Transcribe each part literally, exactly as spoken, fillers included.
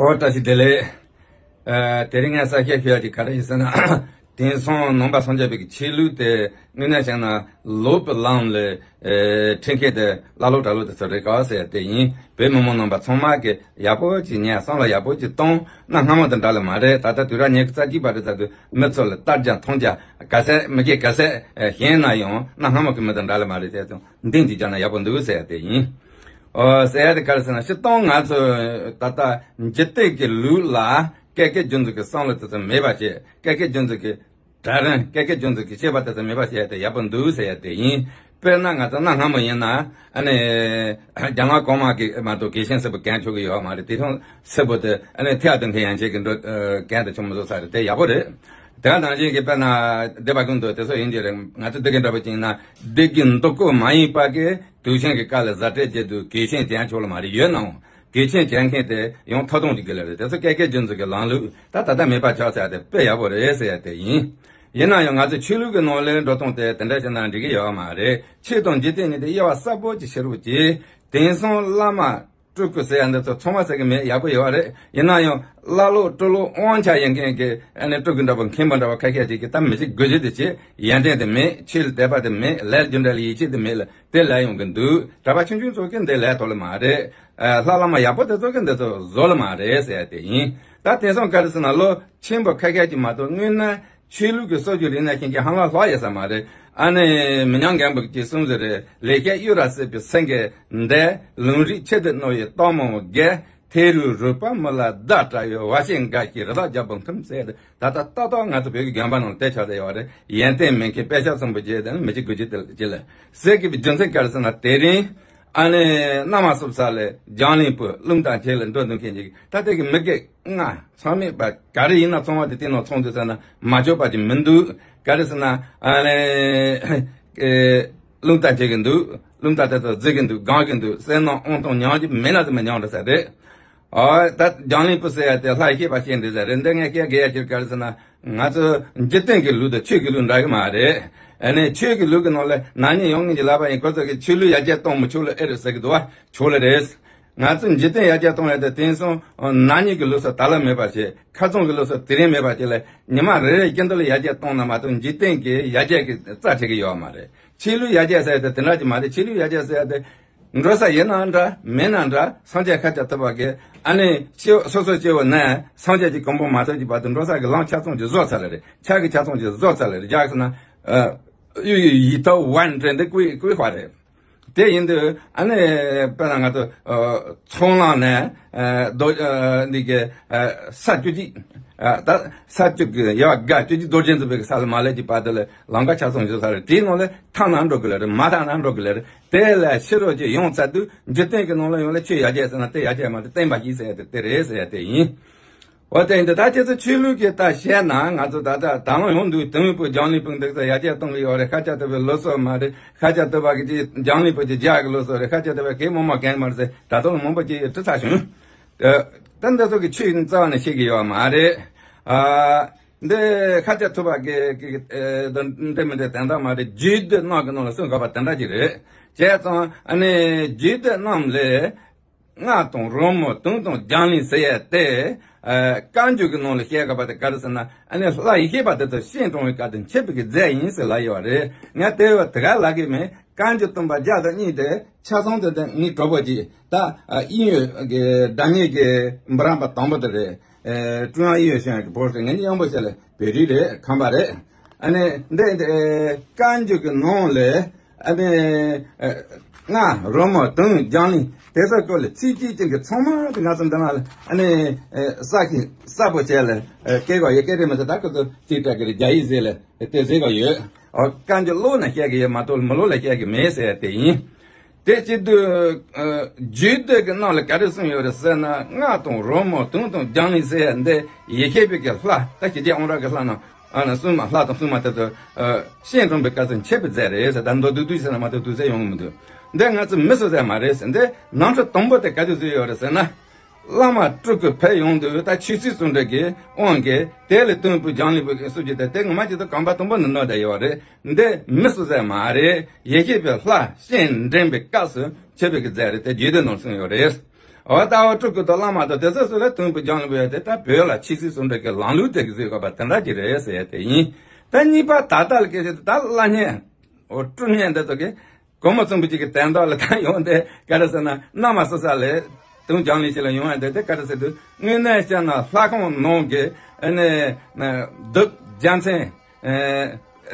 ཨོ་བཀྲ་ཤིས་བདེ་ལེགས། ཨ། དེ་རིང་ངས་གསལ་བཤད་ཞུ་ཡ་དེ་ག་རེ་ཡིན་ཟེར་ན། དེང་སང་ནང་པ་སངས་རྒྱས་པའི་ཆོས་ལུགས་དེ་དངོས་གནས་བྱས་ན་ལོག་པའི་ལམ་ལ་ཨེ་ཁྲིད་མཁན་དེ་ཀླ་ཀློ་གྲྭ་ལོག་དེ་ཚོ་རེད་ག་ཟེར་ཡ་དེ་ཡིན། བོད་མི་མང་ནང་པ་ཚང་མ་གིས་ཡག་པོ་ཅིག་ཉན། བསམ་བློ་ཡག་པོ་ཅིག་གཏོང་། གནའ་སྔ་མོ་དང་འདྲ་ལེ་མ་རེད། ད་ལྟ་དུས་རབས་ཉི་ཤུ་རྩ་གཅིག་པ་རེད། ད་དུང་མི་ཚོ་ལ་ལྟ་རྒྱ་མཐོང་རྒྱ་ག་ཚད་མི་དགེ་ག་ཚད་ཨེ་ཞན་ན་ཡང་གནའ་སྔ་མོ་གི་མི་དང་འདྲ་ལེ་མ་རེད་དེ་ཚོ། འདི་འདི་བྱས་ན་ཡག་པོ་འདུག་ཟེར་ཡ་དེ་ཡིན། ཨོ་ཟེར་ཡ་དེ་ག་རེ་ཟེར་ན། སྤྱིར་བཏང་ང་ཚོ་ད་ལྟ་འཇིག་རྟེན་གྱི་ལུགས་ལ་ཀ་ཁའི་རྒྱུ་མཚན་གྱི་བསམ་བློ་དེ་ཚོ་མེད་པ་བྱས། ཀ་ཁའི་རྒྱུ་མཚན་གྱི་གྲལ་རིམ། ཀ་ཁའི་རྒྱུ་མཚན་གྱི་བཤད་པ་དེ་ཚོ་མེད་པ་བྱས་ཏེ་ཡག་པོ་འདུག་ཟེར་ཡ་དེ་ཡིན། དཔེར་ན་ང་ཚོ་གནའ་སྔ་མོ་ཡིན་ན་ཨ་ནི་རྒྱ་ནག་གོང་མ་གི་མ་གཏོགས་དགེ་ཆེན་སིལ་བུ་གན་ཆོག་གི་ཡོད་མ་རེད། དེ་དུས་སིལ་བུ་དེ་ཨ་ནི་ཐེག་དང་མཁན་ཡན་ཆད་ཀྱི་འགྲོ་ཨ་གན་དུ་ཆུང་མི་བཟོ་ས་རེད། དེ་ཡག་པོ་རེད། དེ་ནང་བཞིན་གྱི་དཔེར་ན་སྡེ་པ་ཀུན་ཏུ་དེ་ཚོ་ཡིན་གྱི་རེད། ང་ཚོ་སྡེ་དགེ་འདྲ་པོ་ཅིག་ཡིན་ན་སྡེ་དགེ་འདུ་སྐོར་མ་ཡིན་པ་གི་དུས་ཆེན་གྱི་སྐབས་ལ་བཟའ་སྤྲད་བྱེད་དུས་དགེ་ཆེན་གན་ཆོག་ལེ་མ་རེད། ཡོད་ནའང་དགེ་ཆེན་གན་མཁན་དེ་ཡང་ཐོབ་ཐང་གི་དགེ་ལས་རེད། དེ་ཚོ་ཀ་ཁའི་རྒྱུ་མཚན་གྱི་ལམ་ལུགས་ད་ད་ལྟ་མེད་པ་ཆགས་ཚར་ཏེ་དཔེ་ཡག་པོ་རེད་ཟེར་ཡ་དེ་ཡིན། ཡིན་ན་ཡང་ང་ཚོ་ཆོས་ལུགས་ཀྱི་ནང་ལ་འགྲོ་སྟངས་དེ་དེ་འདྲ་བྱས་ན་འགྲིག་གི་ཡོད་མ་རེད། ཆོས་དང་འཇིག་རྟེན་གཉིས་དེ་དབྱེ་བ་གསལ་པོ་ཅིག་ཕྱེ་རོགས་གྱིས། དེང་སང་བླ་མ་སྤྲུལ་སྐུ་ཟེར་ཡ་འདི་ཚོ་ཚང་མ་ཟེར་གི་མེད། ཡག་པོ་ཡོད་རེད། ཡིན་ན་ཡང་ཀླ་ཀློ་སྤྲུལ་ལོ་དབང་ཆ་ཡིན་མཁན་གྱི་ཨ་ནི་སྤྲུལ་སྐུ་འདྲ་པོ་མཁན་པོ་འདྲ་པོ་ཁ་ཤས་ཅིག་གིས་ད་མི་ཤེས་དགོས་རྒྱུ་དེ་བྱེད། ཡོན་ཏན་དེ་མེད། ཆོས་ལ་དད་པ་དེ་མེད། ལས་རྒྱུ་འབྲས་ལ་ཡིད་ཆེས་དེ་མེད་ལ་དེ་ལས་ཡོང་གི་འདུག་གྲྭ་པ་ཆུང་ཆུང་ཚོ་གིས་འདི་ལས་ཐོག་ལེ་མ་རེད། ཨ། ལྷ་བླ་མ་ཡག་པོ་དེ་ཚོ་གིས་འདི་ཚོ་བཟོ་ལེ་མ་རེད་ཟེར་ཡ་དེ་ཡིན། ད་དེང་སང་ག་རེ་ཟེར་ན་ལོ་ཆེན་པོ་ཁ་ཤས་ཅིག་མ་གཏོགས་དངོས་གནས་ཆོས་ལུགས་ཀྱི་སྲོལ་རྒྱུན་རིག་གནས་ཤེས་མཁན་ཧ་ལམ་ལྷག་ཡོད་ས་མ་རེད། ཨ་ནི་མི་ཉམས་རྒན་པོ་གིས་གསུངས་ཟེར་རེད། ལེགས་བཤད་གཡུ་རལ་སྲིད་པའི་སེང་གེ་འདི། ལུང་རིགས་ཆེད་དུ་རྣོ་བའི་སྟག་མོ་བརྒྱད། ཐེའུ་རང་རོལ་པ་མི་ལ་བརྡ་སྤྲད་ཡོད། བ་ཤན་འགའ་ཞིག་རི་དྭགས་རྒྱལ་པོ་འཐིམ་ཟེར་ཏེ། ད་ལྟ་ཏག་ཏག་ང་ཚོ་བོད་ཀྱི་དགོན་པ་ནང་ལ་དེ་ཆགས་བསྡད་ཡོད་རེད། ཡོན་ཏན་མེད་མཁན་དཔེ་ཆ་ཚོན་པོ་བྱས་ཏེ་མི་གཅིག་དགུ་གཅིག་དེ་ལ་ཅི་ལ་ཟེར་གི་པའི་རྒྱུ་མཚན་ག་རེ་ཟེར་ན། དེ་རིང་ཨ་ནི་གནམ་མ་སྲུབ་ས་ལ་རྒྱང་གླིང་བུ་རླུང་རྟ་འཁྱེར་ལ་འགྲོ་འདུག་མཁན་ཅིག་ད་ལྟ་གི་མི་སྒེར་ང་ཚང་མས་པ་ག་རེ་ཡིན་ན་ཚང་བ་དེ་དེ་ནང་ཚང་འདུག་ཟེར་ན་མ་ཆོག་པ་ཅིག་མི་འདུག་ག་རེ་ཟེར་ན་ཨ་ནི་ཨེ་རླུང་རྟ་འཁྱེར་གི་འདུག་རླུང་རྟ་དེ་ཚོ་བརྫི་གི་འདུག་སྒང་གི་འདུག་བསོད་ནམས་དབང་ཐང་ཉམས་ཀྱི་མེད་ན་ཙམ་མི་ཉམས་འགྲོ་ས་རེད། ཨ། ད་རྒྱང་གླིང་བུ་ཟེར་ཡ་དེ་ལྷ་ཡི་བཤད་པ་བཤད་འདི་ཟེར་རེད། འདི་ངས་བཤད་དགོས་ཡ་ཅིག་ག་རེ་ཟེར་ན། ང་ཚོ་འཇིག་རྟེན་གྱི་ལུགས་དང་ཆོས་ཀྱི་ལུགས་འདྲ་གི་མ་རེད། ཨ་ནི་ཆོས་ཀྱི་ལུགས་ཀྱི་ནང་ལ་ན་ནིང་ཡང་ངེད་ཀྱི་ལབ་པ་ཡིན། ཁོ་ཚོ་གིས་ཆོས་ལུགས་ཡར་རྒྱས་གཏོང་མི་ཆོག་ལེ་ཨེ་རེད་ཟེར་གི་འདུག་བ། ཆོག་ལེ་རེད། ང་ཚོ་འཇིག་རྟེན་ཡར་རྒྱས་གཏོང་ཡ་དེ་དེང་སང་ན་ནིང་གི་ལུགས་སྲོལ་ད་ལ་མེད་པ་བྱས། ཁ་རྩང་གི་ལུགས་སྲོལ་དེ་རིང་མེད་པ་བྱས་ལ་ཉི་མ་རེ་རེ་བཞིན་དུ་ལ་ཡར་རྒྱས་གཏོང་ན་མ་གཏོགས་འཇིག་རྟེན་གྱི་ཡར་རྒྱས་ཀྱི་རྩ་ཁྲིད་གི་ཡོད་མ་རེད། ཆོས་ལུགས་ཡར་རྒྱས་ཟེར་ཡ་དེ་དེ་འདྲ་ཅིག་མ་རེད། ཆོས་ལུགས་ཡར་རྒྱས་ཟེར་ཡ་དེ། འགྲོ་ས་ཡིན་ན་འདྲ་མིན་ན་འདྲ་སངས་རྒྱས་ཤཱཀྱ་ཐུབ་པ་གིས་ཨ་ནི་སྐྱེ་སོ་སོ་སྐྱེ་བོ་ནས་སངས་རྒྱས་ཀྱི་གོ་འཕང་མ་ཐོབ་ཀྱི་བར་དུ་འགྲོ་ས་གི་ལམ་ཆ་ཚང་ཅིག་བཟོ་ཚར་ལེ་རེད། ཆ་གི་ཆ་ཚང་ཅིག་བཟོ་ཚར་ལེ་རེད། རྒྱག་ཟེར་ན་ཨ་ཡུ་ཡུ་ཡི་ཐའོ་ཝན་འདྲེན་འདི་ཀུའི་ཀུའི་ཧྭ་རེད། དེ་ཡིན་དུས་ཨ་ནི་དཔེར་ན་ང་ཚོ་ཨ་ཚོང་ལམ་ནས་ཨ་རྡོ་ཨ་འདི་གི་ཨ་ས་བཅུ་གཅིག་ཨ་ད་ས་བཅུ་གི་དབྱེ་བ་དགུ་བཅུ་གཅིག་རྡོ་རྗེ་འཛིན་པའི་ས་ལ་མ་སླེབས་ཀྱི་བར་དུ་ལ་ལམ་ཁ་ཆ་ཚང་བཟོ་ཚར་རེད། དེའི་ནང་ལ་ཐང་ན་འགྲོ་གི་ལེ་རེད། མ་ཐང་ན་འགྲོ་གི་ལེ་རེད། དེ་ལས་ཕྱི་རོལ་གྱི་ཡོང་ཚར་དུས་འཇིག་རྟེན་གྱི་ནང་ལ་ཡོང་ལ་ཆོས་ཡར་རྒྱས་ཟེར་ན་དེ་ཡར་རྒྱས་མ་རེད། བསྟན་པ་ཞིག་ཟེར་ཡ་དེ་དེ་རེད་ཟེར་ཡ་དེ་ཡིན། འོ་དེ་ཡིན་དུས་ད་ཁྱེད་ཚོ་ཆོས་ལུགས་ཀྱི་ད་བཤད་ན་ང་ཚོ་ད་ལྟ་ད་ལོ་ཡོང་དུས་དོན་དངོས་པོ་རྒྱང་གླིང་བུ་འདི་ཚོ་ཡར་རྒྱས་གཏོང་གི་ཡོད་རེད། ཤཱཀྱ་ཐུབ་པའི་ལུགས་སྲོལ་མ་རེད། ཤཱཀྱ་ཐུབ་པ་གི་ཅི་རྒྱང་གླིང་བུ་ཅི་རྒྱག་གི་ལུགས་སྲོལ་རེད། ཤཱཀྱ་ཐུབ་པ་གའི་མོ་མ་གན་མ་རེད་ཟེར་ད་དུང་མང་པོ་ཅིག་དྲི་ཚར་བྱུང་། ད་འདི་ཚོ་གི་ཆོས་རྩ་བ་ནས་ཤེས་ཀྱི་ཡོད་མ་རེད། ཨ། འདི་ཤཱཀྱ་ཐུབ་པ་གི་གི་ཨེ་འདི་འདི་མི་འདི་དན་རྟགས་མ་རེད། རྒྱུད་སྡེ་རྣམས་ཀྱི་ནང་ལ་གསུངས་དགོས་པ་དེ་འདྲ་ཅིག་རེད། བྱས་ཙང་ཨ་ནི་རྒྱུད་སྡེ་རྣམས་ལས་སྔགས་དང་རོལ་མོ་དུང་དང་རྒྱང་གླིང་ཟེར་ཡས་དེ་ཨ་བཀའ་འགྱུར་གྱི་ནང་ལ་བཤད་དགོས་པ་དེ་ག་རེ་ཟེར་ན། ཨ་ནི་ལྷ་ཡི་བཤད་པ་དེ་ཚོ་སྤྱན་དྲངས་པའི་སྐབས་དེ་འཆད་པའི་གི་རྫས་ཡིན་ཟེར་ལབ་ཡོད་རེད། ངས་དེ་བས་དེ་ག་ལབ་གི་མེད། བཀའ་འགྱུར་སྟོན་པ་བརྒྱ་དང་གཉིས་དེ་ཆ་ཚང་དེ་དེ་ངའི་གྲོགས་པོ་གཅིག་ད་ཨ་དབྱིན་ཡུལ་གྱི་སྒྲ་སྙན་གྱི་འབུམ་རམས་པ་དང་པོ་དེ་རེད། ཨེ་ཀྲུང་དབྱང་དབྱིན་ཡུལ་ཤེས་ཡོན་གྱི་བོད་རེད། ངེད་གཉིས་གཡང་འབོད་བྱས་ལ་བོད་རིགས་རེད། ཁམས་པ་རེད། ཨ་ནི་འདི་འདི་བཀའ་འགྱུར་གྱི་ནང་ལས་ཨ་ནི་ཨེ་སྔགས་རོལ་མོ་དུང་རྒྱང་གླིང་དེ་ཚོ་སྐོར་ལ་ཚིག་གཅིག་ཅན་གྱི་ཚང་མ་དེ་ང་ཚོ་འདི་ནང་ལ་ཨ་ནི་ཨེ་གསལ་ཞིང་གསལ་པོ་བྱས་ལ་ཨེ་སྐད་གོ་ཡི་གེ་རེད་མི་ཚོ་ད་ཁོ་ཚོ་ཅིག་སྤྲད་གི་རེད། རྒྱ་ཡིག་ཟེར་ལ་དེ་ཟེར་གི་ཡོད། ཨོ་བཀའ་འགྱུར་ཀློག་ན་བཤད་གི་ཡོད་མ་གཏོགས་མི་ཀློག་ལ་བཤད་གི་མེད་ཟེར་ཡ་དེ་ཡིན། དེ་བྱེད་དུས་ཨ་རྒྱུད་སྡེ་གི་ནང་ལ་ག་རེ་གསུངས་ཡོད་རེད་ཟེར་ན། སྔགས་དང་རོལ་མོ་དུང་དང་རྒྱང་གླིང་ཟེར་ཡ་འདི་ཡེ་ཤེས་པའི་གི་ལྷ་ད་ཞི་རྒྱས་དབང་རབ་ཀྱི་ལྷ་རྣམས་ཨ་ནི་སྲུང་མ་ལྷ་དང་སྲུང་མ་དེ་ཚོ་ཨ་སྤྱན་དྲངས་པའི་སྐབས་སུ་འཆད་པའི་རྫས་རེད་ཟེར། ད་མདོར་བསྡུས་བསྡུས་ཟེར་ན་མ་གཏོགས་བསྡུས་ཚད་ཡོང་གི་མི་འདུག་འདི་ང་ཚོ་མི་སུ་ཟེར་མ་རེད་ཟེར། འདི་ནང་ཆོས་དང་པོ་དེ་ག་དུས་བཟོས་ཡོད་རེད་ཟེར་ན། བླ་མ་སྤྲུལ་སྐུ་ཕེབས་ཡོང་དུས་ད་ཆོས་སྲིད་ཟུང་འབྲེལ་གྱི་དབང་གིས་དེ་ལས་དུང་ཕུ་རྒྱང་གླིང་བུ་གི་སྲོལ་རྒྱུན་དེ་དེ་ངོ་མ་ཅིག་ཏུ་གོམ་པ་དང་པོ་ནས་བསྣོལ་བསྡད་ཡོད་རེད། འདི་མི་སུ་ཟེར་མ་རེད། ཡེ་ཤེས་པའི་ལྷ་སྤྱན་འདྲེན་པའི་སྐབས་སུ་འཆད་པའི་གི་རྫས་རེད། དེ་རྒྱུད་སྡེ་ནང་གསུངས་ཡོད་རེད། འོ་ད་འོ་སྤྲུལ་སྐུ་དང་བླ་མ་དང་དེ་ཚོ་སུ་ལ་དུང་བུ་རྒྱང་ལ་བུད་དེ་ད་བོད་ལ་ཆོས་སྲིད་ཟུང་འབྲེལ་གྱི་ལམ་ལུགས་དེ་གི་བཟོས་དགོས་པ་དེ་འདྲ་ཅིག་རེད་ཟེར་ཡ་དེ་ཡིན། ད་གཉིས་པ་ད་ལྟ་ལ་སྐད་ཆ་དེ་ད་བླ་སྙན་འོ་སྤྲུལ་སྙན་འདི་ཚོ་གི་གོང་མ་ཚོམ་བུ་གཅིག་གི་དན་རྟགས་ལ་ད་ཡོང་དེ་ག་རེ་ཟེར་ན་གནམ་མ་སོ་ས་ལས་དུང་རྒྱང་ལིང་ཞིག་ལ་ཡོང་ཡ་དེ་དེ་ག་རེ་ཟེར་དུས་དངོས་གནས་བཤད་ན་ལྷ་ཁང་ནང་གི་ཨ་ནི་གདུགས་རྒྱལ་མཚན།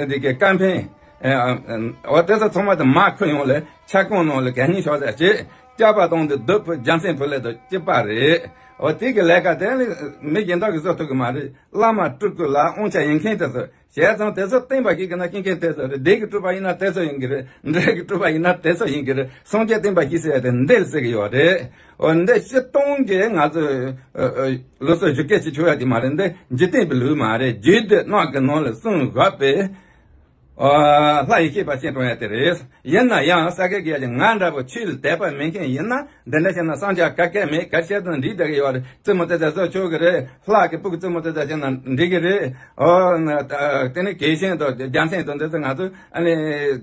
ཨ་འདི་གའི་བཀའ་འཕེན། ཨ་འོ་དེ་ཚོ་ཚང་མ་དེ་མར་ཁུར་ཡོང་ལས་ཆ་ཀོང་ནང་ལ་གད་སྙིགས་ཤོར་ཟེར་བྱས་སྐྱག་པ་བཏང་དུས་གདུགས་ཕུད་རྒྱལ་མཚན་ཕུད་ལས་དང་གཅིག་པ་རེད། འོ་དེ་གི་ལས་ཀ་དེ་ནི་མི་གཞན་དག་གིས་བཟོ་ཐུབ་ཀྱི་མ་རེད། བླ་མ་སྤྲུལ་སྐུ་ལ་དབང་ཆ་ཡོད་མཁན་དེ་ཚོ་བྱས་ཙང་དེ་ཚོ་བསྟན་པ་ཞིག་གི་ན་སྐྱོན་མཁན་དེ་ཚོ་རེད། སྡེ་གི་སྤྲུལ་པ་ཡིན་ན་དེ་ཚོ་ཡིན་གི་རེད། འདྲེ་གི་སྤྲུལ་པ་ཡིན་ན་དེ་ཚོ་ཡིན་གི་རེད། སངས་རྒྱས་བསྟན་པ་ཞིག་ཟེར་ཡ་དེ་འདི་ལ་ཟེར་གི་ཡོད་རེད། འོ་འདི་སྤྱིར་བཏང་གི་ང་ཚོས་ཨ་ཨ་ལུགས་སྲོལ་བཞུགས་སྐད་ཅིག་ཆོག་ཡ་དེ་མ་རེད། འདི་འཇིག་རྟེན་པའི་ལུགས་མ་རེད། རྒྱུད་སྡེ་རྣམས་ཀྱི་ནང་ལ་གསུངས་ཡོད་པའི་ཨ་ལྷ་ཡི་བཤད་པ་ཤེས་གཏོང་ཡ་དེ་རེད། ཡིན་ན་ཡང་ས་དགེ་གི་ཡ་ཅིག་ང་འདྲ་པོ་ཆོས་ལ་དད་པ་མེད་མཁན་ཡིན་ན་འདི་འདྲ་བྱས་ན་སངས་རྒྱས་ག་གེ་མེད། ག་བཤད་དང་འགྲིག་བསྡད་ཀྱི་ཡོད་རེད། རྩེད་མོ་རྩེ་ཚར་བཟོ་ཆོག་གི་རེད། ལྷ་གི་སྤུ་གུ་རྩེད་མོ་རྩེ་ཚར་བྱས་ན་འགྲིག་གི་རེད། ཨོ་ན་ད་དེ་ནི་གད་ཤན་དང་རྒྱལ་མཚན་དང་འདི་ཚོ་ང་ཚོ་ཨ་ནི་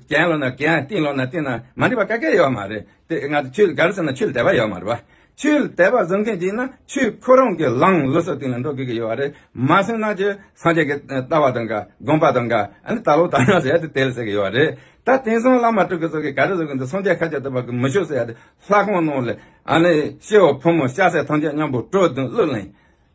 གྱེན་ལོག་ན་གྱེན་སྟེང་ལོག་ན་སྟེང་ན་མ་འགྲིག་པ་ག་གེ་ཡོད་མ་རེད། དེ་ང་ཚོ་ཆོས་ག་རེ་ཟེར་ན་ཆོས་ལ་དད་པ་ཡོད་མ་རེད་པ། ཆོས་ལ་དད་པ་བཟུང་མཁན་ཅིག་ཡིན་ན་ཆོས་ཁོ་རང་གི་ལམ་ལུགས་སྲོལ་སྟེང་ལ་འགྲོ་དགོས་ཀྱི་ཡོད་རེད། མ་སོང་ན་ཅི་སངས་རྒྱས་ཀྱི་ལྟ་བ་དང་འགལ། དགོངས་པ་དང་འགལ། ཨ་ནི་ད་ལོ་ད་ན་ཟེར་ཡ་དེ་དེ་ལ་ཟེར་གྱི་ཡོད་རེད། ད་དེང་སང་བླ་མ་སྤྲུལ་སྐུ་ཚོ་གིས་ག་རེ་ཟེར་གི་འདུག་སངས་རྒྱས་ཤཱཀྱ་ཐུབ་པ་གིས་མི་ཆོག་ཟེར་ཡ་དེ་ལྷ་ཁང་ནང་ལ་ཨ་ནི་སྐྱེ་བོ་ཕོ་མོ་སྐྱ་སེར་ཐམས་ཅད་མཉམ་པོ་སྤྲོ་བསྡུ་གླུ་ལེན།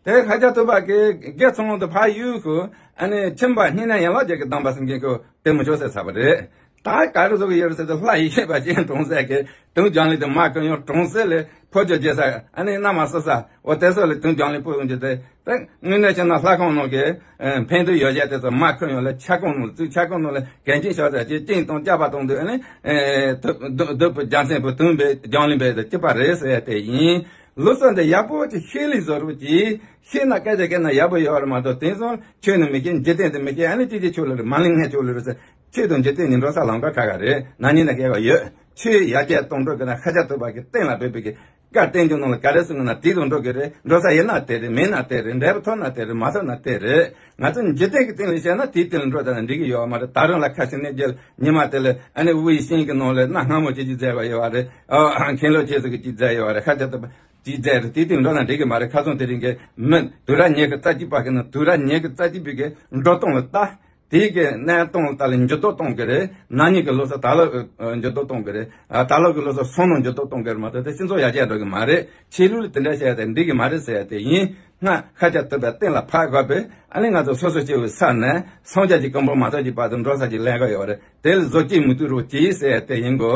དེ་ཤཱཀྱ་ཐུབ་པ་གིས་དགེ་ཚང་དུ་ཕར་གཡུག་གོ། ཨ་ནི་ཁྱིམ་པ་སྙིང་ནས་ཡན་ལག་བརྒྱད་ཀྱི་གདམས་པ་ཟེར་མཁན་ཁོ་དེ་མི་ཆོག་ཟེར་ཚར་བ་རེད། ད་ག་རེ་བཟོ་གི་ཡོད་རེད་ཟེར་དུས་ལྷ་ཡི་བཤད་པ་ཅན་གྲོང་གསེབ་ཀྱི་དུང་རྒྱང་ལིང་དེ་མར་ཁུར་ཡོང་གྲོང་གསེབ་ལ་ཕོ་རྒྱུད་རྒྱས་ས་ཨ་ནི་གནམ་མ་སོ་ས་འོ་དེ་ཚོ་ལ་དུང་རྒྱང་ལིང་སྤུ་ཡོང་རྒྱུ་དེ་དེ་དངོས་གནས་བྱས་ན་ལྷ་ཁང་ནང་གི་ཨ་འཕེན་དུ་ཡོད་བྱས་དེ་ཚོ་མར་ཁུར་ཡོང་ལ་ཆ་ཀོང་ནང་ལ་བཙུགས། ཆ་ཀོང་ནང་ལ་གད་སྙིགས་ཤོར་ས་ཅིག་སྟེང་དང་སྐྱག་པ་བཏང་དུས་ཨ་ནི་ཨ་གདུགས་གདུགས་ཕུད་རྒྱལ་མཚན་ཕུད་དུང་བུད་རྒྱང་ལིང་བུད་དེ་གཅིག་པ་རེད་ཟེར་ཡ་དེ་ཡིན། ལུགས་སྲོལ་འདི་ཡག་པོ་ཅིག་ཤེས་ལེ་བཟོ་རོགས་གྱིས། ཤེས་ན་སྐད་ཆ་བཤད་ན་ཡག་པོ་ཡོད་རེད་མ་གཏོགས་དེང་སང་ཆོས་ནི་མི་ཤེས། འཇིག་རྟེན་དེ་མི་ཤེས། ཨ་ནི་ཅི་ཅི་ཆོས་ལ་རེད། མ་གླེང་ངན་ཆོས་ལ་རེད་ཟེར། ཆོས་དང་འཇིག་རྟེན་གཉིས་འགྲོ་ས་ལམ་ཁ་ཁ་ཁ་རེད། ན་ནིང་ན་སྐྱེ་བ་ཡོད། ཆོས་ཡར་རྒྱས་གཏོང་འགྲོ་གི་ན་ཤཱཀྱ་ཐུབ་པ་གི་སྟེང་ལ་ཕེབས་པའི་གི་བཀའ་བསྟན་འགྱུར་ནང་ལ་ག་རེ་གསུངས་ན་དེ་དང་འགྲོ་གི་རེད། འགྲོ་ས་ཡིན་ན་དེ་རེད། མེད་ན་དེ་རེད། འབྲས་བུ་ཐོབ་ན་དེ་རེད། མ་ཐོབ་ན་དེ་རེད། ང་ཚོ་འཇིག་རྟེན་གི་སྟེང་ལ་བཤད་ན་དེའི་སྟེང་ལ་འགྲོ་ད་ན་འགྲིག་གི་ཡོད་མ་རེད། ད་རུང་ལ་ཁ་ཤས་ནས་རྒྱལ་ཉི་མ་དེ་ལ་ཨ་ནི་དབུས་ཤིང་གི་ནང་ལ་གནའ་སྔ་མོ་ཅིག་ཅིག་མཛད་པ་ཡོད་རེད། ཨ་མཁན་སློབ་ཆེ་ཚོ་གི་ཅིག་མཛད་ཡོད་རེད། ཤཱཀྱ་ཐུབ་པ་ཅིག་མཛད་རེད། དེ་དེ་འགྲོ་ན་འགྲིག་གི་མ་རེད། ཁ་སང་དེ་རིང་གི་མི་དུས་རབས་ཉི་ཤུ་རྩ་གཅིག་པ་གི་ནང་དུས་རབས་ཉི་ཤུ་རྩ་གཅིག་པའི་གི་འགྲོ་སྟངས་ལ་ལྟ། དེའི་གི་གནས་སྟངས་ལ་ལྟ་ལ་འགྱུར་ལྡོག་གཏོང་གི་རེད། ན་ནིང་གི་ལོ་གསར་ད་ལོ་འགྱུར་ལྡོག་གཏོང་གི་རེད། ད་ལོ་གི་ལོ་གསར་སོང་ནང་འགྱུར་ལྡོག་གཏོང་གི་རེད་མ་གཏོགས་དེ་སྤྱི་ཚོགས་ཡར་རྒྱས་འགྲོ་གི་མ་རེད། ཆོས་ལུགས་ལ་དེ་འདྲ་བཤད་ཡ་དེ་འགྲིག་གི་མ་རེད་ཟེར་ཡ་དེ་ཡིན། སྔ་ཤཱཀྱ་ཐུབ་པའི་སྟེང་ལ་ཕར་དགོས་པས་ཨ་ནི་ང་ཚོ་སོ་སོ་སྐྱེ་བོའི་ས་ནས་སངས་རྒྱས་ཀྱི་གོ་འཕང་མ་ཐོབ་ཀྱི་བར་དུ་འགྲོ་ས་ཅིག་ལེན་དགོས་ཡོད་རེད། དེ་ལ་བཟོ་བཅོས་མི་བཏུབ་རོགས་གྱིས་ཟེར་ཡ་དེ་ཡིན་གོ།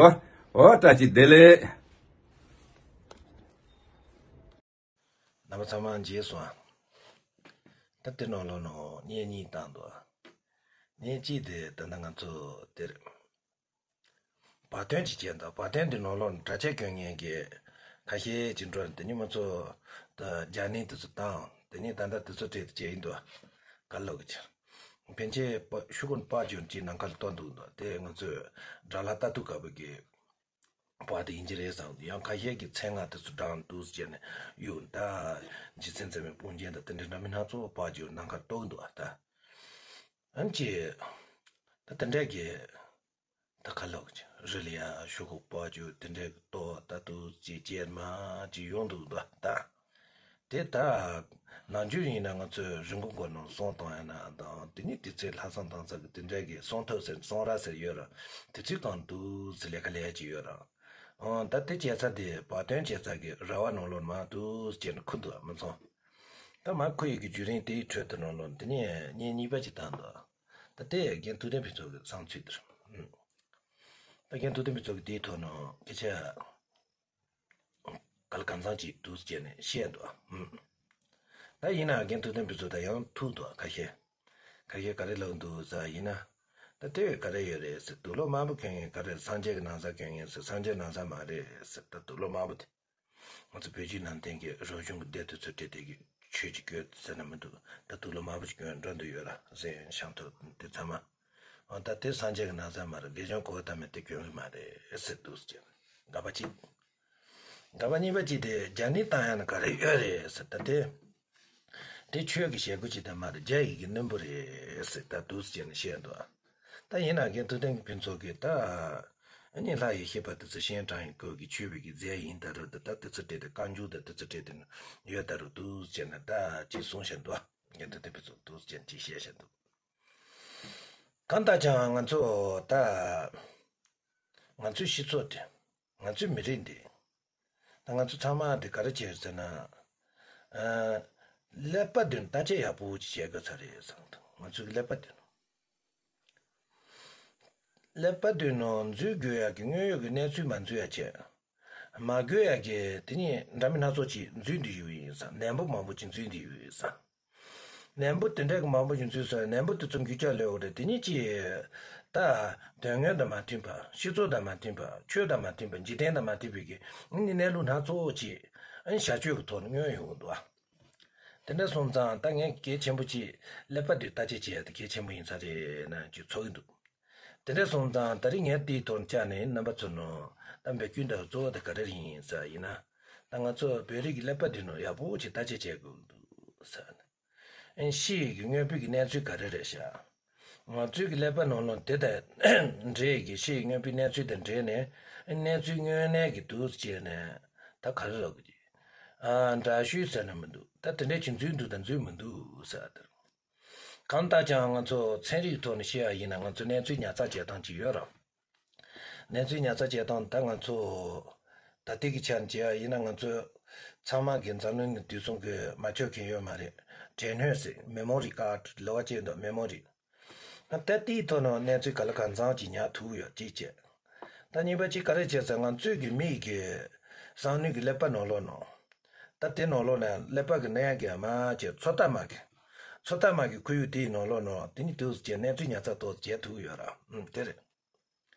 འོ་བཀྲ་ཤིས་བདེ་ལེགས། རྣམ་པ་ཚང་མ་མཇལ་སོང་ཨ། ད་དེ་ནང་ལོགས་ནང་བརྙན་གཉིས་བཏང་འདུག་ཨ། བརྙན་གཅིག་དེ་ད་ལྟ་ང་ཚོ་དེར་བར་སྟོན་ཅིག་བྱས་འདུག་བར་སྟོན་དེ་ནང་ལོགས་ནས་གྲྭ་ཆས་གྱོན་མཁན་གྱི་ཁ་ཤས་ཅིག་འགྲོ་དེ་ཉིན་མ་ཚོ་ད་རྒྱ་ནིང་དེ་ཚོ་བཏང་དེ་ཉིན་ད་ལྟ་དེ་ཚོ་བྲིས་ཏེ་བྱས་ཡིན་འདུག་ཨ། ག་ལོག་གི་ཕན་ཆད་པ་ཤུ་གུན་པ་ཅུན་ཅིག་ནང་ཁ་ལ་གཏོང་འདུག་འདུག་དེ་ང་ཚོས་དགྲ་ལྷ་ལྟ་ཐུག་དཀའ་བོ་གི་པ་དེ་ཡིན་གྱི་རེད་བསམ། ཡང་ཁ་ཤས་ཀྱིས་མཚན་སྔགས་དེ་ཚོ་བགྲངས་འདུག་ཟེར་ནས་གཡུག་ད་རྗེ་བཙུན་འཛིན་མའི་དཔུང་རྒྱན་དང་དེ་འདྲའི་འདྲ་མིན་སྣ་ཚོགས་པ་ཅིག་ནང་ཁར་གཏོགས་འདུག་ཨ། ད་ཨ་ནི་ཅི་ད་དེ་འདྲས་ཀྱི་ད་ཁ་ལོག་ཅིག་རི་ལ་ཡ་ཤོག་གུ་པ་ཅིག་དེ་འདྲས་ཀྱི་གཏོགས་ད་འདུག་ཅིག་ཅེར་མ་ཅིག་ཡོང་འདུག་ད་ད། དེ་ལྟར་ནམ་རྒྱུན་ཡིན་ན་ང་ཚོས་རི་མགོ་མགོ་ནང་གསུང་བཏང་ཡ་ན་དང་དེ་ནི་དུས་ཚོད་ལྷག་བསམ་བཏང་ས་གི་དེ་འདྲ་གི་གསུང་ཐོས་ཟེར་གསུང་ར་ཟེར་ཡོད་ར། དུས་ཚོད་གང་འདུག་ཟེར་ལས་ཀ་ལས་ཀྱི་ཡོད་ར། ཨང་ད་དེ་བྱས་ཚར་དེ་བར་སྟོན་བྱས་ཚར་གི་ར་བ་ནང་ལོགས་མར་འདུག་ཟེར་ནས་ཁུར་འདུག་མི་ཚང་། ད་མར་ཁུར་ཡོད་གི་བརྒྱུད་རིམ་དེའི་ཁྲོད་དུ་ནང་ལོགས་དེ་ནས་བརྙན་གཉིས་པ་ཅིག་བཏང་འདུག་ད་དེ་རྒན་ཐུབ་བསྟན་ཕུན་ཚོགས་ཀྱི་བསམ་ཚུལ་དེ་རེད། ད་རྒན་ཐུབ་བསྟན་ཕུན་ཚོགས་ཀྱི་དེའི་ཐོག་ནང་སྐད་ཆ། ག་ལ་གང་འཚམ་ཅིག་འདུག་ཟེར་ནས་བཤད་འདུག་ཨ། ད་ཡིན་ནའང་རྒན་ཐུབ་བསྟན་ཕུན་ཚོགས་ད་ཡང་ཐུག་འདུག་ཨ། ཁ་ཤས། ཁ་ཤས་ག་རེ་ལབ་འདུག་ཟེར་ཡིན་ན། ད་དེ་བས་ག་རེ་ཡོད་རེད་ཟེར། དུག་ལོག་དམར་པོ་གྱོན་མཁན་ག་རེ་རེད། སངས་རྒྱས་ཀྱི་ན་བཟའ་གྱོན་མཁན་ཟེར། སངས་རྒྱས་ན་བཟའ་མ་རེད་ཟེར། ད་དུག་ལོག་དམར་པོ་དེ། ང་ཚོ་བོད་བརྒྱུད་ནང་བསྟན་གྱི་རབ་བྱུང་གི་སྡེ་དེ་ཚོ་བྲིས་དེ་གི་ཆོས་ཀྱི་སྐྱོན་ཟེར་ན་མི་འདུག་ད་དུག་ལོག་དམར་པོ་ཞིག་གྱོན་འགྲོ་འདོད་ཡོད་ར་ཟེར་ཤང་ཐོག་དེ་ཚང་མ། འོ་ད་དེ་སངས་རྒྱས་ཀྱི་ན་བཟའ་མ་རེད། དགེ་སྦྱོང་གོ་བ་ཐ་མའི་དེ་གྱོན་གི་མ་རེད་ཟེར་འདུག་ཟེར། དགག་པ་གཅིག་དགག་པ་གཉིས་པ་གཅིག་དེ་རྒྱ་ནི་བཏང་ཡ་ན་ག་རེ་ཡོད་རེད་ཟེར། ད་དེ་དེ་ཆོས་ཀྱི་ཞེ་དགུ་གཅིག་དེ་མ་རེད། རྒྱ་ཡི་གེ་རྣོན་པོ་རེད་ཟེར་ད་འདུག་ཟེར་ནས་བཤད་འདུག་ད་ཡིན་ན་རྒན་ཐུབ་བསྟན་གྱི་ཕུན་ཚོགས་ཀྱིས་ད་ ཨ་ནི་ལྷ་ཡི་ཤེས་པ་དེ་ཚོ་སྤྱན་དྲངས་ཡིན་སྐོར་གྱི་མཆོད་པའི་གི་རྫས་ཡིན་ད་རུང་དེ་ད་དེ་ཚོ་སྤྲད་དེ་བཀའ་འགྱུར་དང་དེ་ཚོ་སྤྲད་དེ་ཡོད་ད་རུང་འདུག་ཟེར་ནས་ད་ཅིག་གསུངས་བཞག་འདུག་ངས་འདི་དེ་བེད་སྤྱོད་འདུག་ཟེར་ནས་ཅིག་བཤད་བཞག་འདུག་གང་ལྟར་ཀྱང་ང་ཚོ་ད་ང་ཚོའི་སྤྱི་ཚོགས་དེ། ང་ཚོའི་མི་རིགས་འདི། ད་ང་ཚོ་ཚང་མ་འདི་ག་རེ་བྱས་ཟེར་ན། ཨ། ཀླད་པ་འདི་ནི་བརྟག་དཔྱད་ཡག་པོ་ཅིག་བྱེད་དགོས་ས་རེད་བསམ་འདུག་ང་ཚོའི་ཀླད་པ་འདི་ནི། ཀླད་པ་འདི་ནི་འཛུལ་དགོས་ཡག་གི་དངོས་ཡོད་ཀྱི་གནས་ཚུལ་མ་འཛུལ་ཡག་བྱས། མ་དགོས་ཡག་གི་དེ་ཉིད་འདྲ་མིན་སྣ་ཚོགས་ཅིག་འཛུལ་འདི་ཡོད་ཡིན་ས། ནད་འབུ་མང་པོ་ཅིག་འཛུལ་འདི་ཡོད་ཡིན་ས། ནད་འབུ་དེ་འདྲ་གི་མང་པོ་ཞིག་འཛུལ་སོང་། ནད་འབུ་དེ་ཚོ་འགོས་ཀྱག་ལོས་རེད། དེ་ཉིད་ཀྱིས་ད་དོན་དངོས་དང་མ་མཐུན་པ། སྤྱི་ཚོགས་དང་མ་མཐུན་པ། ཆོས་དང་མ་མཐུན་པ། འཇིག་རྟེན་དང་མ་མཐུན་པའི་གི་ཨ་ནི་གནས་ལུགས་སྣ་ཚོགས་ཅིག་ཨ་ནི་བྱ་སྤྱོད་ཀྱི་ཐོག་ནས་མངོན་ཡོང་གི་འདུག་ཨ། དེ་འདྲ་སོང་ཙང་ད་ངས་གལ་ཆེན་པོ་ཅིག་ཀླད་པ་འདི་བརྟག་དཔྱད་བྱེད་ཡ་དེ་གལ་ཆེན་པོ་ཡིན་ས་རེད་ན་ཅིག་ཚོར་གི་འདུག་དེ་འདྲ་སོང་ཙང་ད་རིང་ངས་དེའི་ཐོག་ནས་བཅར་ནས་རྣམ་པ་ཚོ་ནང་ད་འབོད་སྐུལ་འདི་གཙོ་བོ་དེ་ག་རེ་ཡིན་ས་ཡིན་ན། ད་ང་ཚོ་བོད་རིགས་ཀྱི་ཀླད་པ་འདི་ནང་ཡག་པོ་ཅིག་བརྟག་དཔྱད་བྱེད་དགོས་འདུག་ས། ཨེ་ཕྱི་ཡི་གི་དངོས་པོའི་གི་གནས་ཚུལ་ག་རེ་རེད་ཤག་ང་ཚོའི་གི་ཀླད་པ་ནང་ལ་དེ་དང་འབྲེལ་གི་ཕྱི་ཡི་དངོས་པོའི་གནས་ཚུལ་དང་འབྲེལ་ནས་གནས་ཚུལ་དངོས་གནས་ཀྱི་འདུག་ཅེས་ནས་ད་ག་རེ་ལབ་དགོས་ཀྱི། ཨ། འདྲ་བཤུས་ཟེར་ན་མི་འདུག་ད་དེ་འདྲ་ཅིག་འཛུལ་འདུག་དང་འཛུལ་མི་འདུག་ཟེར་བ་དེ། གང་ལྟར་ཀྱང་ང་ཚོ་ཚན་རིག་ཐོག་ནས་བཤད་ཡ་ཡིན་ན་ང་ཚོ་གནས་ཚུལ་ཉར་ཚགས་བྱེད་སྟངས་ཅིག་ཡོད་རེད། གནས་ཚུལ་ཉར་ཚགས་བྱེད་སྟངས་ད་ང་ཚོ་ད་ལྟའི་གི་ཆ་ནས་བྱས་ཡ་ཡིན་ན་ང་ཚོ་ཚང་མ་གི་འཛམ་གླིང་ནས་དུས་གསུམ་གི་མ་ཆོད་མཁན་ཡོད་མ་རེད། དྲན་སྣོན་ཟེར་མེ་མོ་རི་ཀཱཌ་ལབ་པ་ཅིག་འདུག་མེ་མོ་རི། ད་ལྟའི་ཐོག་ནས་གནས་ཚུལ་ག་ལ་གང་འཚམ་ཅིག་ཉར་ཐུབ་ཡོད་ཅིག་བྱས། ད་གཉིས་པ་ཅིག་ག་རེ་བྱས་ཟེར་ང་ཚོའི་གི་མི་ཡི་གི་བསམ་བློའི་གི་ཀླད་པ་ནང་ལོགས་ནང་། ད་དེ་ནང་ལོགས་ནས་ཀླད་པ་གི་ནད་ཡམས་ཀྱི་མ་བྱས་ཚོད་ལྟ་མ་གི། ཚོད་ལྟ་མ་གི་ཁོར་ཡུག་དེའི་ནང་ལོགས་ནང་དེ་ནི་དུས་སུ་བྱས་གནས་ཚུལ་ཉར་ཚགས་ཏོག་ཙམ་བྱས་ཐུབ་ཡོད་ར། ཨུམ་དེ་རེད།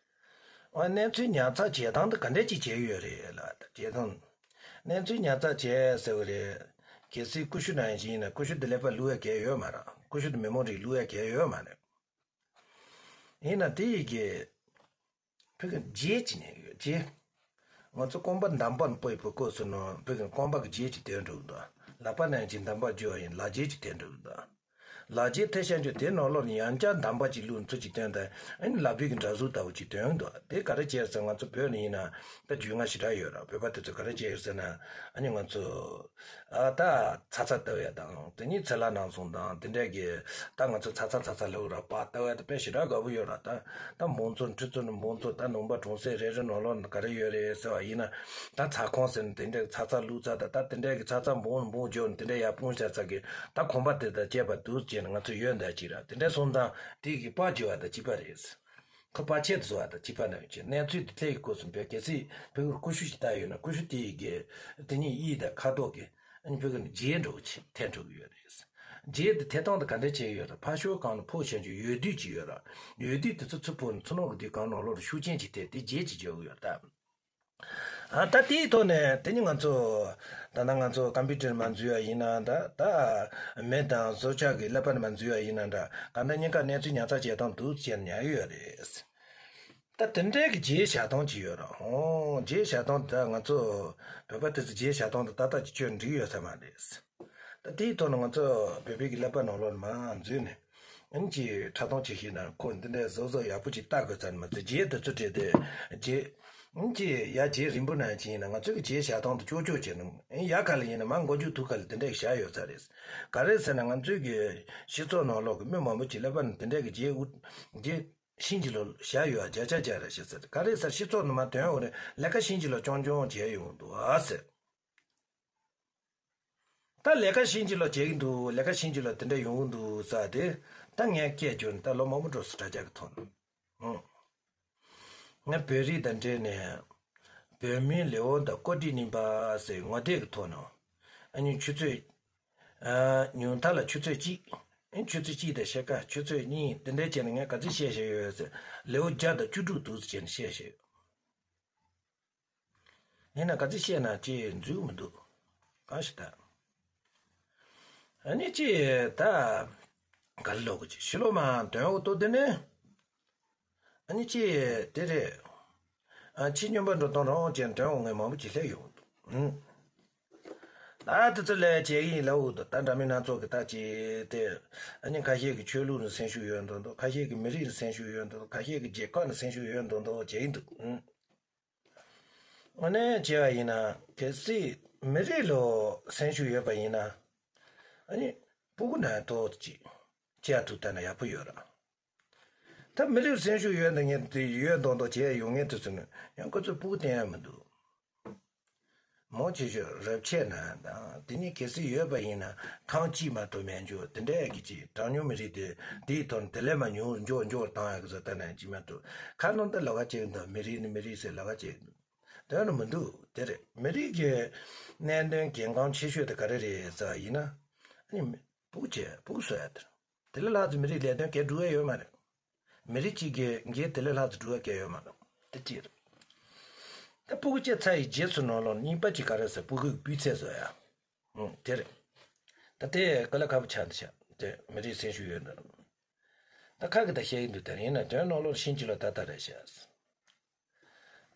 ཨ། གནས་ཚུལ་ཉར་ཚགས་བྱེད་སྟངས་དེ་ག་འདྲས་ཅིག་བྱས་ཡོད་རེད་ལ་ད་བྱེད་སྟངས། གནས་ཚུལ་ཉར་ཚགས་བྱས་ཟེར་བ་རེད། གལ་སྲིད་ཀུ་ཤུ་ནང་བཞིན་ཡིན་ན་ཀུ་ཤུ་དེ་ཀླད་པ་བླུག་ཡ་གལ་ཡོད་མ་རེད། ཀུ་ཤུ་དེ་མེ་མོ་རི་བླུག་ཡ་གལ་ཡོད་མ་རེད། ཡིན་ན་དེ་ཡི་གེ་བོད་ཀྱི་རྗེས་ཀྱི་ནས་ཡོད་རྗེས། ང་ཚོ་རྐང་པ་འདམ་བག་ནས་སྤོས་པའི་སྐབས་སུ་ནང་བོད་ཀྱི་རྐང་པ་གི་རྗེས་ཀྱི་དོན་འགྲོ་གི་འདུག་ལག་པ་ནང་བཞིན་འདམ་བག་བརྗོད་པ་ཡིན་ལག་རྗེས་ཀྱི་དོན་འགྲོ་གི་འདུག་ལག་རྗེས་ཐལ་ཤ་འཇོག་དེ་ནང་ལོགས་ནས་ཡང་བསྐྱར་འདམ་བག་ཅིག་བླུགས་ཚུལ་གྱི་དོན་དང་ཨ་ནི་ལག་པའི་གི་འདྲ་གཟུགས་ལྟ་བུ་ཅིག་དོན་འདུག་དེ་ག་རེ་བྱས་ཟེར་ང་ཚོ་བོད་ནས་ཡིན་ན་ད་རྒྱུས་མངའ་ཞེ་དྲག་ཡོད་ར། བོད་པ་དེ་ཚོ་ག་རེ་བྱས་ཟེར་ན་ཨ་ནི་ང་ཚོ་ཨ་ད་ཚ་ཚ་ལྟ་བ་དང་དེ་ནས་ཚེ་ལྷ་ནང་སོང་དང་དེ་འདྲས་ཀྱི་ད་ང་ཚོ་ཚ་ཚ་ཚ་ཚ་ལབ་ར་པ་ལྟ་བ་དེ་དཔེ་ཞེ་དྲག་དགའ་པོ་ཡོད་ར། ད་ད་འབུང་ཚོ་ཁྲི་ཚོ་ནས་འབུང་ཚོ་ད་ནང་པ་གྲོང་གསེབ་རེ་རེ་ནང་ལོགས་ནས་ག་རེ་ཡོད་རེད་ཟེར་བ་ཡིན་ན་ད་ཚ་ཁང་ཟེར་ན་དེ་འདྲས་ཚ་ཚ་བླུགས་ཚར་ད་ད་དེ་འདྲས་ཀྱི་ཚ་ཚ་འབུང་འབུང་བརྗོད་ནས་དེ་འདྲས་ཡར་སྤུངས་བཞག་ཚར་གི་ད་གོམ་པ་དེ་དང་བཅས་པ་འདུག་ཅེས་ནས་ང་ཚོ་ཡོད་འདའ་ཅིག་ར། དེ་འདྲས་སོང་ཙང་དེ་གི་པར་བརྗོད་པ་དང་གཅིག་པ་རེད། ཁོ་པར་ཆས་དུ་བཟོ་བ་དང་གཅིག་པ་ནང་བཞིན་གནས་ཚུལ་དེ་ཐད་ཀྱི་སྐོར་གསུམ་པའི་གལ་སྲིད་བོད་ཀྱི་ཀུ་ཤུ་ཞིག་བཏགས་ཡོད་ན་ཀུ་ཤུ་དེ་ཡི་གེ་དེ་ཉིད་གཡས་དང་ཁ་དོག་གི་ཨ་ནི་བོད་ཀྱི་རྗེས་འགྲོ་ཆེ་ཐལ་འགྲོ་གི་ཡོད་རེད། རྗེས་དེ་ཐལ་སྟངས་དེ་ག་འདྲ་བྱས་ཡོད་རེད། ཕར་ཕྱོགས་གང་ལ་ཕོག་བཞིན་གྱི་འོད་རྡུལ་ཅིག་ཡོད་ར། འོད་རྡུལ་དེ་ཚོ་ཚུར་ཕོག་ནས་ཚུར་ནང་གི་དུས་གང་ནང་ལོགས་ལ་ཤུགས་རྐྱེན་ཅིག་ཐེབས་དེ་རྗེས་ཅིག་འཇོག་གི་ཡོད་རེད་ད། ཨ་ད་དེའི་ཐོག་ནས་དེ་ནི་ང་ཚོ་ད་ལྟ་ང་ཚོ་ཀམ་པུ་ཊར་མ་འཛུལ་བ་ཡིན་ན་འདྲ། ད་མེ་དང་སྲོག་ཆགས་ཀྱི་ཀླད་པ་མ་འཛུལ་བ་ཡིན་ན་འདྲ། གང་ལྟར་གཉིས་ཀ་གནས་ཚུལ་ཉར་ཚགས་བྱེད་སྟངས་འདུག་ཅེས་ཉར་གི་ཡོད་རེད། ད་དེ་འདྲའི་གི་རྗེས་བཞག་སྟངས་ཅིག་ཡོད་རེད། ཨོ་རྗེས་བཞག་སྟངས་དེ་ང་ཚོ་བོད་པ་དེ་ཚོ་རྗེས་བཞག་སྟངས་དེ་ཏག་ཏག་ཅིག་ཁྱོད་འགྲིག་ཡོད་ས་མ་རེད། ད་དེའི་ཐོག་ནས་ང་ཚོ་བོད་པའི་གི་ཀླད་པ་ནང་ལོགས་ནས་མར་འཛུལ་ནས། ཨིན་ཅི་ཕྲ་མཐོང་ཅིག་ཤེས་ན་ཁོ་འདི་འདྲའི་བཟོ་བཟོ་ཡག་པོ་ཅིག་ལྟ་དགོས་ཚར་མ་ཚད་རྗེས་དེ་ཚོ་བྲིས་ཏེ་རྗེས། ཨིན་ཅི་ཡ་རྗེས་རིང་པོ་ནང་ཅིག་ཡིན་ན་ང་ཚོ་གི་རྗེས་བཞག་སྟངས་དེ་ཅོག་ཅོག་བྱས་ན་ཨིན་ཡ་ག་ལ་ཡིན་ན་མ་མགོ་མཇུག་ཐུག་ག་ལ་དེ་འདྲ་ཞིག་བཞག་ཡོད་ས་རེད། ག་རེ་ཟེར་ན་ང་ཚོའི་གི་སྤྱི་ཚོགས་ནང་ལོགས་གི་མི་མང་པོ་ཅིག་ཀླད་པ་ནང་དེ་འདྲ་གི་རྗེས་དབུ་རྗེས་ཤིང་གཅིག་ལ་བཞག་ཡོད་བརྒྱ་ཆ་བརྒྱ་རེད་ཤག་ཟེར། ག་རེ་ཟེར་སྤྱི་ཚོགས་ནང་མ་དོན་འོ་རེད་ལས་ཀ་ཤིང་གཅིག་ལ་རྐྱང་རྐྱང་བྱས་ཡོང་འདུག་ཨ་ཟེར། ད་ལས་ཀ་ཤིང་གཅིག་ལ་བྱེད་ཀྱི་འདུག་ལས་ཀ་ཤིང་གཅིག་ལ་དེ་འདྲ་ཡོང་གི་འདུག་ས་དེ་ད་ངས་སྐད་བརྗོད་ནས་ད་ལོ་མང་པོ་འགྲོ་སོང་དྲ་རྒྱ་གི་ཐོག་ནས། ཨང་། ང་བོད་རིགས་དང་འབྲེལ་ནས་བོད་མིའི་ལེའུ་དང་ཀོ་ཊི་གཉིས་པ་ཟེར་ངོ་དེབ་ཀྱི་ཐོག་ནས་ཨ་ནི་ཆུ་ཚོད་ཨ་ཉུང་མཐའ་ལ་ཆུ་ཚོད་གཅིག་ཨ་ཆུ་ཚོད་གཅིག་དང་ཕྱེད་ཀ་ཆུ་ཚོད་གཉིས་དེ་འདྲ་བྱས་ནས་ངས་ག་ཚོད་བཤད་བཞག་ཡོད་ཟེར་ལེའུ་བརྒྱ་དང་བཅུ་དྲུག་འདུག་ཟེར་བྱས་ནས་བཤད་བཞག་ཡོད། ཡིན་ན་ག་ཚོད་བཤད་ན་ཅི་འཛུལ་མི་འདུག་གང་ཞིག་ད། ཨ་ནི་ཅི་ད་ག་ལ་ལོག་གི་ཅི་ཕྱི་ལོགས་མ་དོན་འོ་ཏོ་དེ་ནི། ཨ་ནི་ཅི་དེ་རེད། ཨ་ཕྱི་སྨྱོན་པ་འགྲོ་སྟངས་རང་ཅན་དོན་འོ་ངས་མང་པོ་ཅི་སླེབས་ཡོང་འདུག་ཨུ། ད་དེ་ཚོ་ལས་བྱེད་ཀྱི་ཡིན་ལབ་འོ་དོ། ད་འདྲ་མིན་སྣ་ཚོགས་ཀྱི་ད་ཅི་དེ། ཨ་ནི་ཁ་ཤས་ཀྱི་ཆོས་ལུགས་ནི་སེམས་ཤུགས་ཡོད་མདོག་མདོག་ཁ་ཤས་ཀྱི་མི་རིགས་ནི་སེམས་ཤུགས་ཡོད་མདོག་མདོག་ཁ་ཤས་ཀྱི་རྒྱལ་ཁབ་ནི་སེམས་ཤུགས་ཡོད་མདོག་མདོག་བྱེད་ཀྱི་འདུག་ཨུ། དངོས་གནས་བྱས་པ་ཡིན་ན་གལ་སྲིད་མི་རིགས་ལ་སེམས་ཤུགས་ཡོད་པ་ཡིན་ན། ཨ་ནི་སྤུ་གུ་ནང་ཏོག་ཅིག་བྱས་ཐུབ་ཐལ་ན་ཡག་པོ་ཡོད་ར། ད་མི་རིགས་སེམས་ཤུགས་ཡོད་འདི་ངས་དེ་ཡོད་མདོག་མདོག་བྱས་ཡོང་ངེས་དུ་ཚུད་ནས་ཡང་ཁོ་ཚོས་སྤུ་གུ་བསྟན་ཡ་མི་འདུག་མང་ཆེ་ཤོས་རབས་ཆད་ན་དང་དེ་ནི་གལ་སྲིད་ཡོད་པ་ཡིན་ན་ཐེངས་གཅིག་མ་གཏོགས་མེད་འཇོག་དེ་འདྲ་གི་ཅིག་གྲངས་ཉུང་མི་རིགས་དེ་དེའི་ཐོག་ནས་དེ་ལས་མ་ཉུང་འཇོག་འཇོག་བཏང་ཡ་གི་བཟོ་ལྟ་ན་ཅི་མ་གཏོགས་ཁ་ནང་དུ་ལོག་ག་བྱེད་འདུག་མི་རིགས་ནི་མི་རིགས་ཟེར་ལོག་ག་བྱེད་འདུག་དོན་ནི་མི་འདུག་དེ་རེད། མི་རིགས་ཀྱི་གནད་དོན་གལ་འགངས་ཆེ་ཤོས་དེ་ག་རེ་རེད་ཟེར་བ་ཡིན་ན། ཨ་ནི་སྤུ་གུ་བྱས་སྤུ་གུ་གསོ་ཡ་དེ་རེད། དེ་ལས་ལྷག་ཙམ་མི་རིགས་ལས་དོན་གལ་འགྲོ་ཡ་ཡོད་མ་རེད། མི་རིགས་གཅིག་གི་འགན་དེ་ལས་ལྷག་ཙམ་འགྲོ་ཡ་གལ་ཡོད་མ་རེད། དེ་གཅིག་རེད། ད་སྤུ་གུ་སྐྱེ་ཚར་ཡི་རྗེས་སུ་ནོར་ལོག་གཉིས་པ་གཅིག་ག་རེ་ཟེར་སྤུ་གུའི་སྤུས་ཚད་བཟོ་ཡ། ཨང་དེ་རེད། ད་དེ་དཀའ་ལས་ཁག་པོ་ཆགས་འདུག་ཤག་དེ་མི་རིགས་སེམས་ཤུགས་ཡོད་འདུག་ད་ཁ་གི་ད་བཤད་ཀྱི་འདུག་དེ་ཡིན་ན་དོན་ནོར་ལོག་ཤིན་ཅི་ལོ་ད་ལྟ་རེད་ཤག་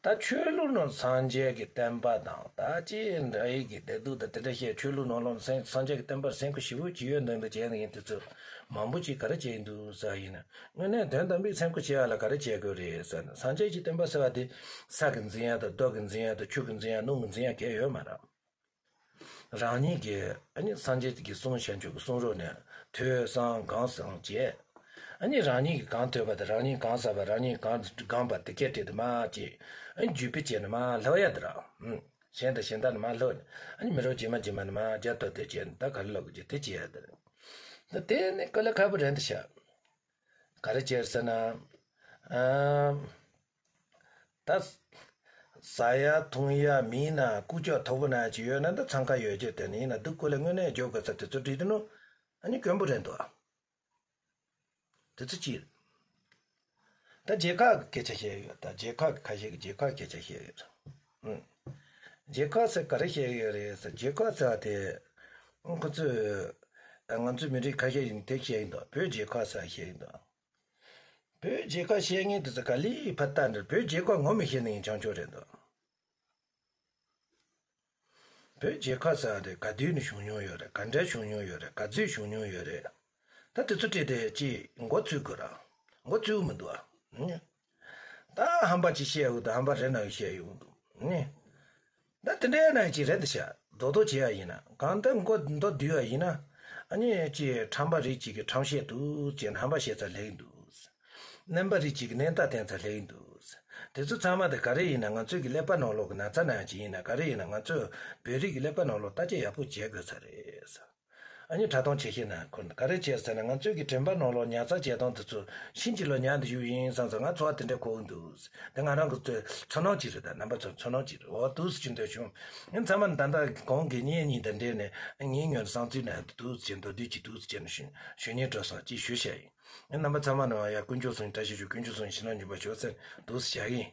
ད་ཆོས་ལུགས་ནང་སངས་རྒྱས་ཀྱི་བསྟན་པ་དང་ད་ཅི་འདྲ་ཡི་གི་བདེ་སྡུག་དང་དེ་འདྲ་བཤད། ཆོས་ལུགས་ནང་ལོགས་སངས་སངས་རྒྱས་ཀྱི་བསྟན་པར་སེམས་ཁུར་ཞེ་པོ་ཅིག་ཡོད་འདུག་འདུག་བྱས་ནས་ཡིན། དེ་ཚོ་མང་པོ་ཅིག་ག་རེ་བྱས་ཡིན་འདུག་ཟེར་བ་ཡིན་ན། དངོས་གནས་དོན་དམ་པའི་སེམས་ཁུར་བྱེད་ཡ་ལ་ག་རེ་བྱེད་དགོས་རེད་ཟེར་ན། སངས་རྒྱས་ཀྱི་བསྟན་པ་ཟེར་བ་དེ་ས་གི་འཛིན་ཡ་དང་རྡོ་གི་འཛིན་ཡ་དང་ཆུ་གི་འཛིན་ཡ་རླུང་གི་འཛིན་ཡ་གང་ཡང་ཡོད་མ་རེད། རང་ཉིད་ཀྱིས་ཨ་ནི་སངས་རྒྱས་ཀྱི་གསུང་བྱང་ཆུབ་ཀྱི་གསུང་རབ་ནས་ཐོས་བསམ་གང་བསམ་བྱས། ཨ་ནི་རང་ཉིད་ཀྱིས་གང་ཐོས་པ་དང་རང་ཉིད་གང་བསམ་པ་རང་ཉིད་གང་གང་པ་དེ་སྐད་བྲིས་ཏེ་མར་བྱས། ཨ་ནི་བརྒྱུད་སྤེལ་བྱས་ནས་མར་ལྷབ་ཡ་དེ་ར། ཨུམ། གཞན་དང་གཞན་དག་ནས་མར་ལྷབ་ནས་ཨ་ནི་མི་རབས་རྗེས་མ་རྗེས་མ་ནས་མར་རྒྱ་ཐོ་དེ་བྱས་ནས་ད་ག་ལ་ལོག་གི་དེ་བྱས་ཡ་དེ་རེད། ད་དེ་ནི་དཀའ་ལས་ཁག་པོ་རེད་འདི་ཤག་ག་རེ་བྱས་ཟེར་ན། ཨམ། ད། ཟ་ཡ་འཐུང་ཡ་མིན་ན་ཀུ་ཅོ་མཐོ་པོ་ན་ཅིག་ཡོད་ན་ད་འཚང་ཁ་ཡོད་རྒྱུ་དེ་ནི་ཡིན་ན་སྡུག་ཀུ་ལ་དངོས་གནས་འཇོག་དགོས་ས་དེ་ཚོ་བྲིས་འདུག་ནོ། ཨ་ནི་དཀོན་པོ་རེད་འདུག་དེ་ཚོ་ཅི། ད་རྒྱལ་ཁབ་ཀྱི་སྐད་ཆ་བཤད་ཡོད། ད་རྒྱལ་ཁབ་ཀྱི་ཁ་ཤས་ཀྱི་རྒྱལ་ཁབ་སྐད་ཆ་བཤད་ཡོད། ཨུམ། རྒྱལ་ཁབ་ཟེར་ག་རེ་བཤད་ཡོད་རེད་ཟེར། རྒྱལ་ཁབ་ཟེར་བ་དེ། ཁོ་ཚོས། ང་ཚོའི་མི་རིགས་ཁ་ཤས་ཡིན་དེ་བཤད་ཡིན་འདུག་བོད་རྒྱལ་ཁབ་ཟེར་བཤད་ཡིན་འདུག་བོད་རྒྱལ་ཁབ་བཤད་མཁན་དེ་ཚོ་ག་ལེ་ཕར་ལྟ་འདྲ། བོད་རྒྱལ་ཁབ་ངོ་མི་ཤེས་ནི་ཡིན་ཆང་ཆོག་རེད་འདུག་བོད་རྒྱལ་ཁབ་ཟེར་བ་དེ་ག་དུས་ནས་བྱུང་མྱོང་ཡོད་རེད། ག་འདྲ་བྱུང་མྱོང་ཡོད་རེད། ག་ཚོད་བྱུང་མྱོང་ཡོད་རེད། ད་དེ་ཚོ་བྲིས་ཏེ་ཅིག་མགོ་ཚོས་དགོས་ར། མགོ་ཚོས་མི་འདུག་ཨ། ད་ཧམ་པ་ཅིག་བཤད་ཡོང་དུས་ཧམ་པ་རེད་ན་བཤད་ཡོང་དུས་ནི། ད་དེ་འདྲའི་ནང་ཅིག་རེད་འདི་ཤག་རྡོག་རྡོག་བྱེད་ཡ་ཡིན་ན་གང་ལྟར་མགོ་མདོ་བསྡུས་ཡ་ཡིན་ན། ཨ་ནི་ཅིག་ཁྲམ་པ་རིགས་ཅིག་གིས་ཁྲམ་བཤད་འདུག་ཅེས་ཧམ་པ་བཤད་ཚར་ལེགས་འདུག་གནོན་པ་རིགས་གཅིག་གི་གནས་སྟངས་བསྟན་ཚར་ལེགས་འདུག་དེ་ཚོ་ཚང་མ་དེ་ག་རེ་ཡིན་ན་ང་ཚོའི་གི་ཀླད་པ་ནང་ལོགས་ཀྱི་ན་ཚ་ནང་ཅིག་ཡིན་ན་ག་རེ་ཡིན་ན་ང་ཚོའི་བོད་རིགས་ཀྱི་ཀླད་པ་ནང་ལོགས་བརྟག་དཔྱད་ཡག་པོ་བྱེད་དགོས་ས་རེད། ཨ་ནི་ཕྲ་མཐོང་ཆེ་ཤེལ་ནང་འཁོད་ག་རེ་བྱས་ཟེར་ན་ང་ཚོའི་གི་དྲན་པ་ནང་ལོགས་ཉར་ཚགས་བྱེད་སྟངས་དེ་ཚོ་ཕྱིན་ཅི་ལོག་ཉར་འདི་ཞུ་ཡིན་བསམ་ཙང་ང་ཚོ་བ་དེ་འདྲ་གོ་གི་འདུག་དེ་ང་རང་གི་ཚོ་ཚོར་སྣང་ཅིག་རེད། ད་རྣམ་པ་ཚོ་ཚོར་སྣང་ཅིག་རེད། འོ་འདུག་སེ་ཅིག་འདོད་བྱུང་། ངས་ཚང་མ་ད་ལྟ་གོང་གི་གཉེན་ཉེ་དང་འབྲེལ་ནས་ངའི་ངོས་ནས་བསམ་ཚུལ་ནང་འདུག་སེ་མདོར་བསྡུས་ཅིག་འདུག་སེ་བྱས་ནས་ཞུ་ཞུ་སྙིང་བྲོ་སོང་ཅིག་ཞུས་བཞག་ཡིན། ངས་རྣམ་པ་ཚང་མ་ནང་ཡ་དཀོན་མཆོག་གསུམ་བཀྲ་ཤིས་ཤོག་དཀོན་མཆོག་གསུམ་ཞིང་ལ་འཇུག་པ་ཤོག་ཟེར་འདུག་སེ་བཞག་ཡིན།